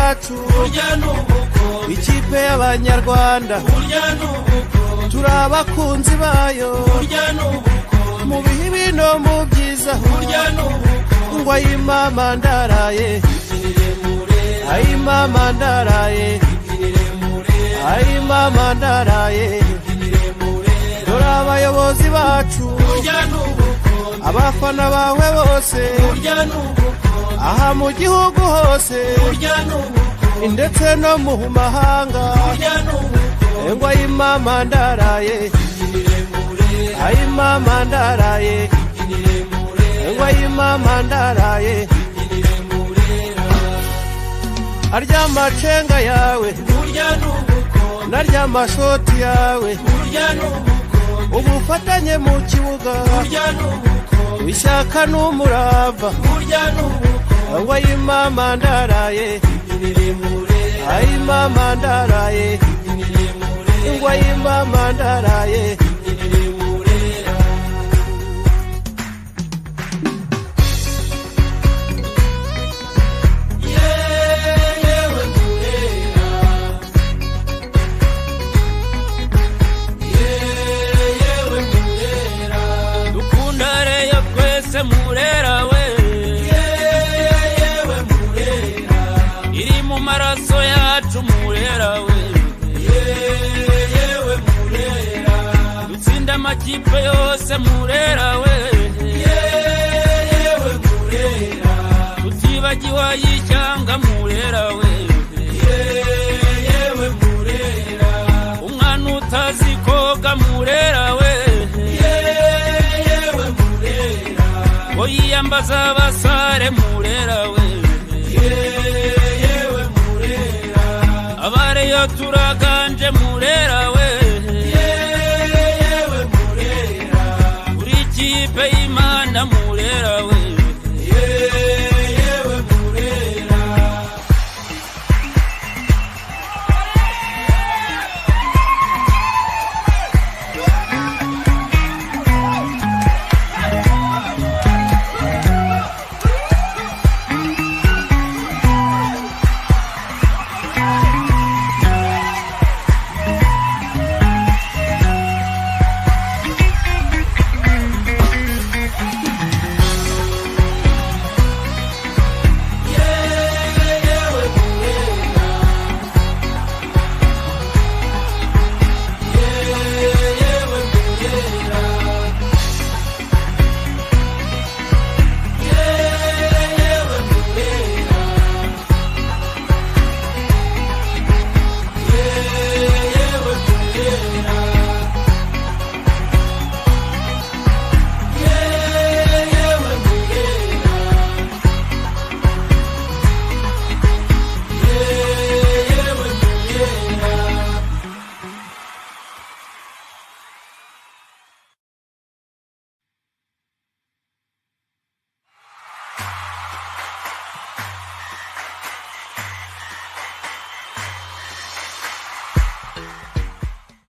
yacu, ikipe y'Abanyarwanda, turi abakunzi bayo, mu bihe no mu byiza. Ngo ayimama ndaraye, ayimama ndaraye, ayimama ndaraye. Dore abayobozi bacu, abafana bawe bose, aha mu gihugu hose ndetse no mu mahanga. Ngo ayimama ndaraye, ayimama ndaraye, ngo ayimama ndaraye. Arya macenga yawe narya mashoti yawe, ubufatanye mu kibuga, ishyaka n'umurava. Ngo ayimama ndaraye, ayimama ndaraye, ngo ayimama ndaraye. Murera we, yewe Murera, iri mu maraso yacu Murera we, yewe Murera, dutsinda amakipe yose Murera we, yewe Murera, tutibagiwe ay'ishyanga Murera we, yewe Murera, umwana utazi koga Murera we, yewe Murera, oyiyambaza abasare Murera we, yewe Murera, abareyo turaganje Murera we.